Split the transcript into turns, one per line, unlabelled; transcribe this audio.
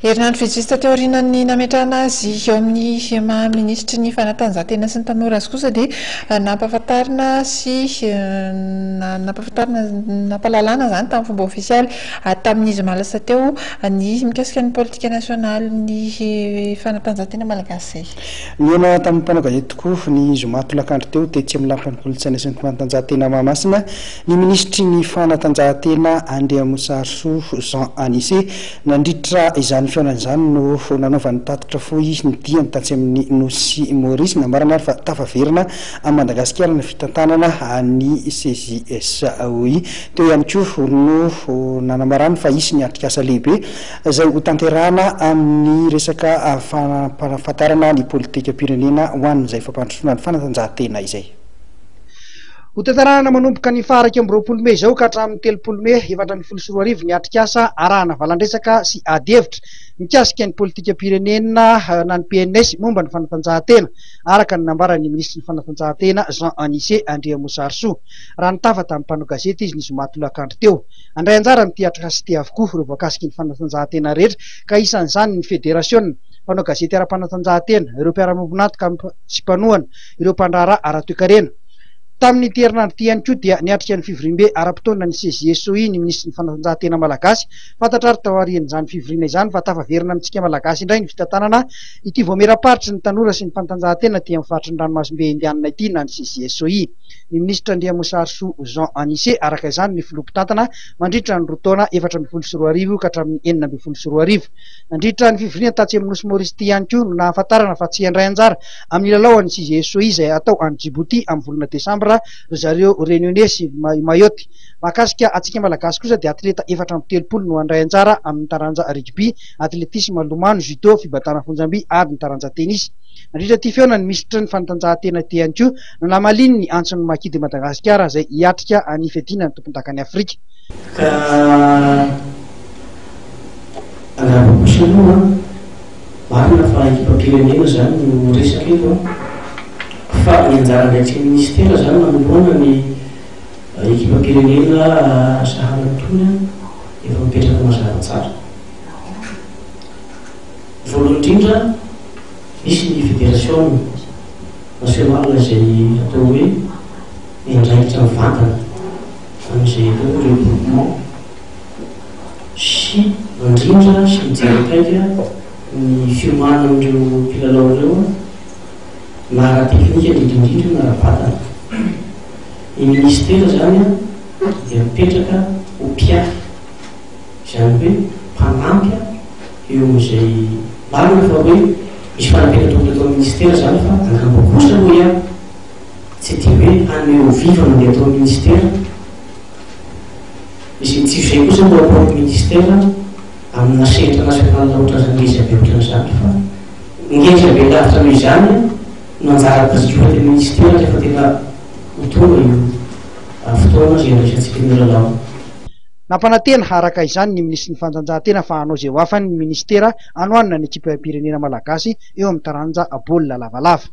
Herinandro vitsivitsy taty aorianan'ny nametrahana azy eo amin'ny maha minisitry ny fanatanjahantena sy ny tanora azy kosa dia nampahafantarina sy nampahafantarina nampahalalana izany tamin'ny fomba ofisialy tamin'ny zoma lasa teo ny mikasika ny politika nasionalin'ny fanatanjahantena malagasy izay.
Nihaona tamin'ny mpanao gazety tokoa ny zoma tolakandro teo tetsy amin'ny Lapan'ny Kolontsaina sy ny Fanatanjahantena Mahamasina ny minisitry ny fanatanjahantena Andriamosarisoa Jean Anicet. Nandritra izany fihaonana izany no nanaovany tatitra fohy ny diany tatsy amin'ny Nosy Maurice. Nambarany ary fa tafaverina amin'i Madagasikara ny fitantanana ny CJSOI. Teo ihany koa no nanambarany fa hisy ny atrikasa lehibe izay hotanterahana amin'ny resaka fampahafantarana ny politikam-pirenena ho an'izay fampandrosoana ny fanatanjahantena izay.
Hotanterahana manomboka ny faha 21 mey izao ka hatramin'ny 30 mey 2014 ny atrikasa arahana valandresaka sy ady hevitra mikasika ny politikam-pirenena na ny PNS momba ny fanatanjahantena, araka ny nambaran'ny minisitry ny fanatanjahantena Jean Anicet Andriamosarisoa raha nitafa tamin'ny mpanao gazety izy ny zoma tolakandro teo. Handray anjara amin'ity atrikasa ity avokoa ireo voakasiky ny fanatanjahantena rehetra ka isan'izany ny federasiona, mpanao gazety ara-panatanjahantena, ireo mpiara-miombon'antoka sy mpanohana, ireo mpandraharaha ara-toekarena. Tamin'ity herinandro ity ihany koa dia niatrika ny fivoriambe ara-potoana ny CJSOI ny minisitry ny fanatanjahantena malagasy. Fantatra ary taorian'izany fivoriana izany fa tafaverina amintsika malagasy indray ny fitantanana ity vaomieram-paritry ny tanora sy ny fanatanjahantena aty amin'ny faritry ny ranomasimbe indianina ity na ny CJSOI. Ny minisitra Andriamosarisoa Jean Anicet araka izany ny filoha mpitantana mandritra ny roa taona 2014 ka hatramin'ny 2016. Nandritra ny fivoriana tatsy amin'ny Nosy Maurice ity ihany koa no nahafantarana fa tsy handray anjara amin'ny lalao an'ny CJSOI izay hatao any Djibouti amin'ny volana desambra ry zareo Réunionnais sy Mayotte. Mahakasika antsika Malagasy kosa dia atleta 34 no handray anjara amin'ny taranja rugby, atletisma, lomano, judo, fibatana fonjam-by ary ny taranja tenisy. Nandritra ity fihaonan'ny minisitry ny fanatanjahantena ity ihany koa no namaliany ny antson'ny Maki de Madagasikara izay hiatrika ny fiadiana ny tompondakan'i Afrika.
Ka angamba kosa aloha an, marina fa ekipam-pirenena izany no resaka eto an, fa ny anjara andraikitry ny minisitera izany manoloana ny ekipam-pirenena sahala amin'itony an, efa mipetraka mazava tsara. Voalohany indrindra, misy ny federasiona nasionale izay atao hoe miandraikitra mivantana amin'izay atao hoe regroupement sy mandrindra sy mijery akaiky ny fiomanan'ireo mpilalao ireo na ara-teknika indrindra indrindra na ara-batana. Ny minisitera izany dia mipetraka ho mpiahy, izany hoe mpanampy eo amin'izay marina fa hoe misy fanampiana tokony atao amin'ny ministera izany fa angamba kosa hoy aho tsy dia hoe hanome eau vive no andeha atao amin'ny ministera, izay tsy izay kosa no atao amin'ny ministera amina sehatra national ohatran'izany ngeza be ohatran'izany fa ngeza be lavitra noho izany no anjara biriky ho entin'ny ministera rehefa tena ho tonga io fotoana izay handraisantsika ny lalao.
Nampanantena, araka izany, ny minisitry ny Fanatanjahantena fa hanao izay ho afany ny minisitera hanohanana ny ekipam-pirenena malagasy eo amin'ny taranja baolina lavalava.